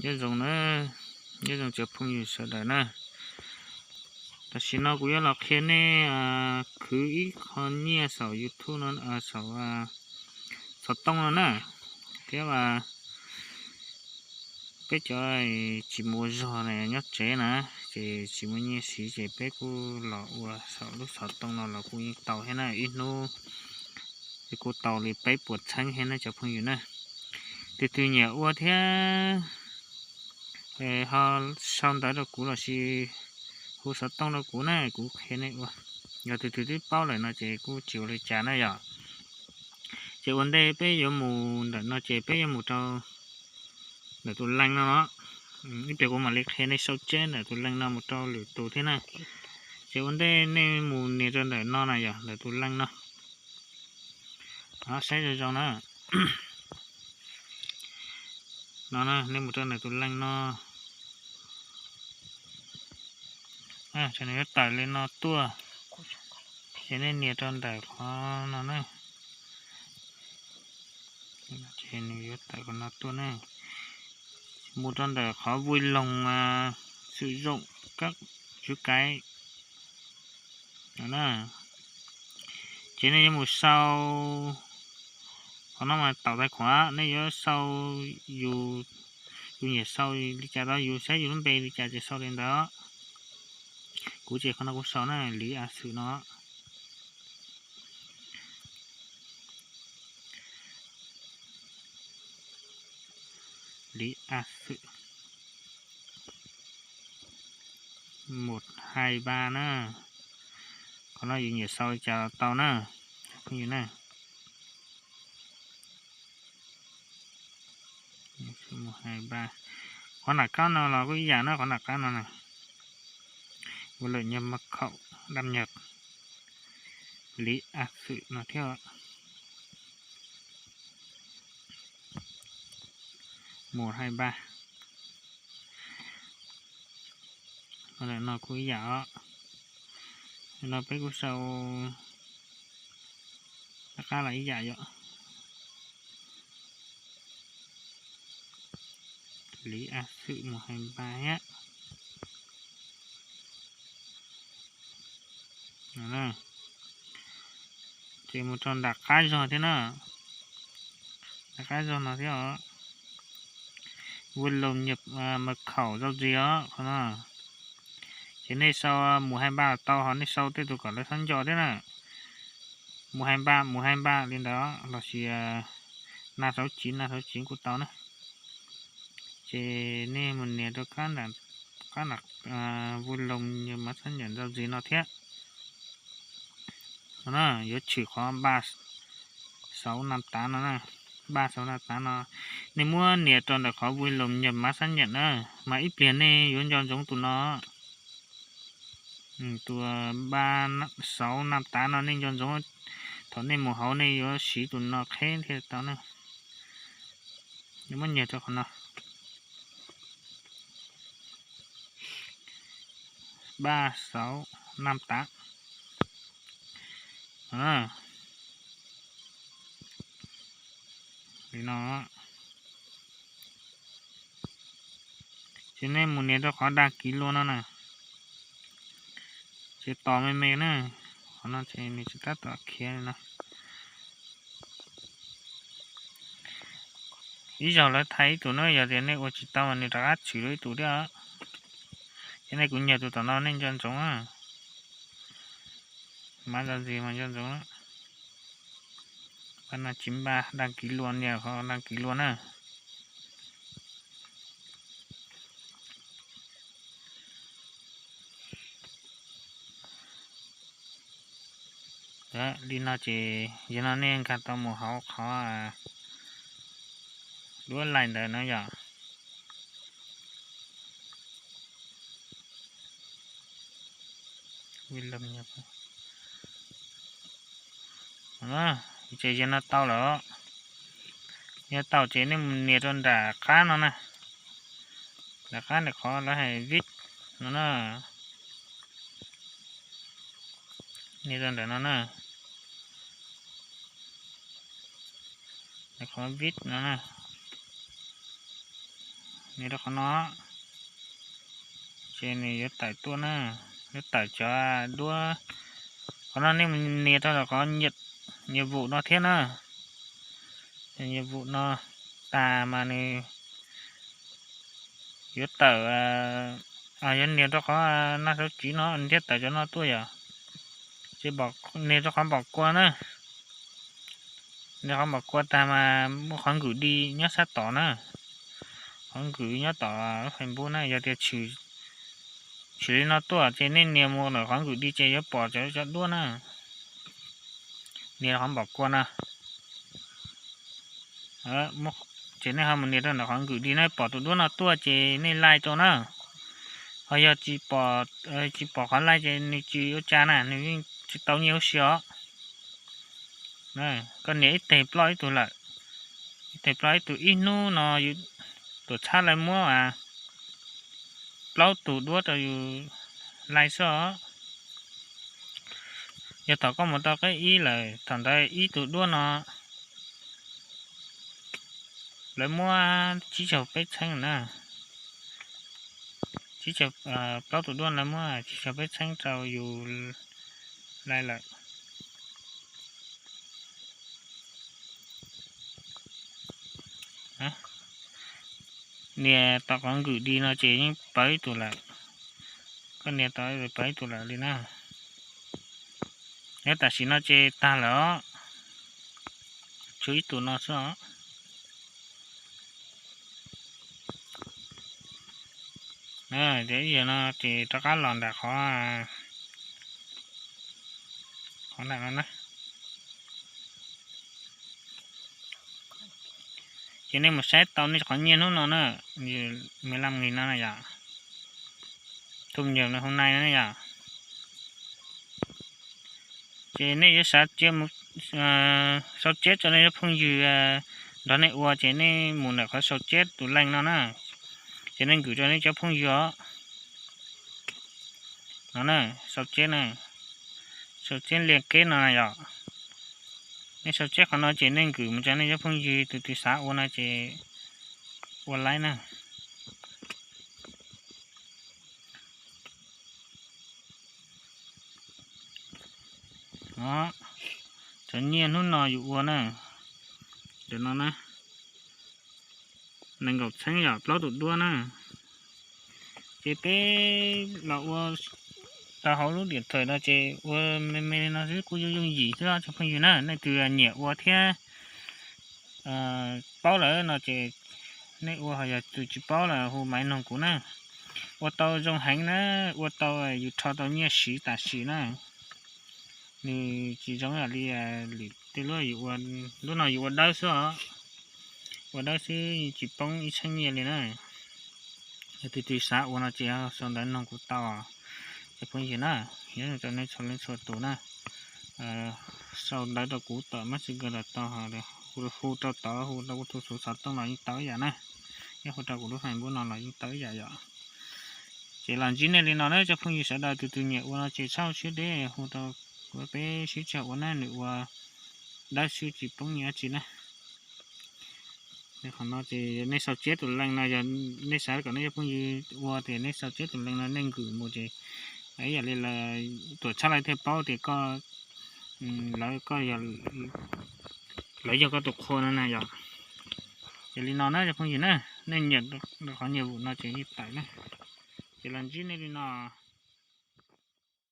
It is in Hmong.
Nyob zoo na, nyob zoo cov phooj ywg sawv daws na. Tam sim no kuv yuav los qhia nej khwv ib qho nyiaj saum YouTube no, saum xov tooj no na. Thiab peb cov tsis mus ua zog na, nyob tsev na, ces tsis muaj nyiaj siv ces peb kuj los ua saum lub xov tooj no los kuj yeej tau thiab na. Ib hnub kuj tau li peb puas txheeb thiab na cov phooj ywg na. Tus twg nyiam ua thiab ho sau ntawv rau kuv lossis hu xov tooj rau kuv na, kuv qhia nej ua. Yog tus twg twb paub lawm no ces kuj tsis ua li cas na yom. Ces ua ntej peb yuav mus ntawm no ces peb yuav mus rau ntawm tus link no no. Ib pliag kuv mam li qhia nej sau tseb ntawm tus link no mus rau lwm tus thiab na. Ces ua ntej nej mus nias rau ntawm no na yom, ntawm tus link no. Saib zoo zoo na. No na, nej mus rau ntawm tus link no, nws yuav tawm li no tuaj, ces nej nias rau ntawm qhov no na. Ces nws yuav tawm qhov no tuaj na. Mus rau ntawm qhov vui lòng sử dụng các chữ cái no na. Ces nej yuav mus sau, qhov no mas tạo tài khoản, nej yuav sau yus, yus nyiam sau li cas tau, yus saib yus lub npe li cas ces sau li ntawd. Kuv ces qhov no kuv sau na, Lý A Sự no. Lý A Sự một hai ba na. Qhov no yus nyiam sau li cas los tau na, phooj ywg na. Qhov nram qab no los kuj ib yam na, qhov nram qab no na. Vui lòng nhập mật khẩu đăng nhập Lý A Sự no thiab. Một hai ba. Qhov no kuj ib yam os. No peb kuj sau rov qab los ib yam yom. Lý A Sự một hai ba thiab. Ces mus rau nram qab zog thiab na. Nram qab zog no thiab os. Vui lòng nhập mật khẩu giao dịch os, qhov no. Ces nej sau một hai ba los tau, ho nej sau tej tus kom lawv txhob nco thiab na. Một hai ba, một hai ba li ntawd lossis năm sáu chín, năm sáu chín kuj tau na. Ces nej mus nias rau qab nram vui lòng nhập mã xác nhận giao dịch no thiab. Yuav chwm qhov ba sáu năm tám no, ba sáu năm tám no, nej muab nias rau ntawm qhov vui lòng nhập mã xác nhận na, mas ib pliag nej yuav nco ntsoov tus no. Tus ba sáu năm tám no nej nco ntsoov, thaum nej mus hauv nej yuav siv tus no qheb thiaj tau na. Muab nias rau qhov no. Ba sáu năm tám. Li no. Ces nej mus nias rau qhov đăng ký luôn no na. Ces tos me me na. Qhov no ces nws tsis tab tom khiav li no. Ib zaug lawv thaij ib tug na, yog tias nej ua tsis tau nws rov qab tshwm lawm ib tug thiab. Ces nej kuv nyiag tus tom no nej nco ntsoov na. Mã giao dịch mas nco ntsoov na. Ba năm chín ba đăng ký luôn, nias qhov đăng ký luôn na. Li no ces yog no nej nkag tau mus hauv qhov duab laij ntawd no yom. Ces yog no tau lawm, yog tau ces nej mus nias rau nram qab no na, nram qab nram qhov lawv hais vip no na. Nias rau ntawm no na, nram qhov vip no na. Nias rau qhov no, ces nws yuav tawm tuaj na, yuav tawm cov duab. Qhov no nej mus nias rau qhov nhiệm vụ no thiab na. Nhiệm vụ no tag mas nws yuav tawm, yuav nias rau qhov naj sawv tsiv no nws thiaj tawm cov no tuaj yom. Ces nias rau qhov npam kua na. Nias qhov npam kua tag mas muaj qhov gửi đi nyob sab tod na. Qhov gửi đi nyob tom Facebook na, yog tias tshwm li no tuaj ces nej nias mus ntawm qhov gửi đi ces yuav pom cov cov duab na. Nias qhov npam kua no. Ces nej ho mus nias rau ntawm qhov gửi đi na, pom tus duab no tuaj ces nej like rau na. Ho yog tsis pom qhov like ces nws tsis ua cas na, nws yeej tsis tau nyiaj huv si os. Koj nias ib teg ploj ib tug lawm, ib teg ploj ib tug. Ib hnub no tuam txhab lawv muab plaub tus duab rau yus like xwb os. Yog thaum koj mus tau qib ib lawm, thaum ntawd ib tug duab no lawv muab tsib caug peb txheeb na. Tsib caug, plaub tus duab lawv muab tsib caug peb txheeb rau yus like lawm. Nias tom qhov gửi đi no ces yeej pawv ib tug lawm. Koj nias tau pawv ib tug lawm li na. Nyob tam sim no ces tag lawm os. Tshuav ib tug no xwb os. Ces ib yam no ces rov qab los ntawm qhov, qhov ntawm no na. Ces nej mus saib tau nej qhov nyiaj hnub no na, mười lăm nghìn no na yom. Thu nhập hu nai no na yom. Ces nej yuav xav cia mus sau chép rau nej cov phooj ywg nrog nej ua ces nej mus ntawm qhov sau chép tus link no na. Ces nej gửi rau nej cov phooj ywg os. No na, sau chép na, sau chép liên kết no yom. Nej sau chép qhov no ces nej gửi mus rau nej cov phooj ywg tus twg xav ua no ces ua like na. Cov nyiaj hnub no yus ua na, cov no na, nees nkaum txheeb yom, plaub tus duab na. Ces peb los ua rau hauv lub điện thoại no ces ua me me li no xwb kuj yooj yooj yim xwb cov phooj ywg na. Nej tus nyiam ua thiab paub lawm no ces nej ua, ho yog tus tsis paub los hu maiv noog kuv na. Ua tau zoo heev na, ua tau yus rho tau nyiaj siv tam sim na. Nws tsis zoo li lwm tej lub, lub no yus ua dawb xwb os. Ua dawb xwb tsis poob ib txheeb nyiaj li na. Yog tus twg xav ua no ces sau ntawv noog kuv tau. Cov phooj ywg na, nyob zoo rau nej txhua leej txhua tus na. Sau ntawv rau kuv tom Messenger los tau, hu rau tod, hu rau kuv tus xuv xov tooj los yeej tau ib yam na. Yog hu rau kuv lub Facebook no los yeej tau ib yam yom. Ces los ntsib nej li no na cov phooj ywg sawv daws, tus twg nyiam ua no ces txhob siab deb, hu rau kuv peb sib cog ua na, nws ua dawb xwb tsis poob nyiaj dab tsi na. Qhov no ces nej sau chép tus link no, yog nej xav kom nej cov phooj ywg ua ces nej sau chép tus link no nej gửi mus ces ib yam li lawv tuam txhab lawv thiaj paub tias koj, lawv koj, lawv yog koj tus qhua no na yom. Ces li no na cov phooj ywg na, nej nyiam qhov nhiệm vụ no ces yeej tawm na. Ces los ntsib nej li no.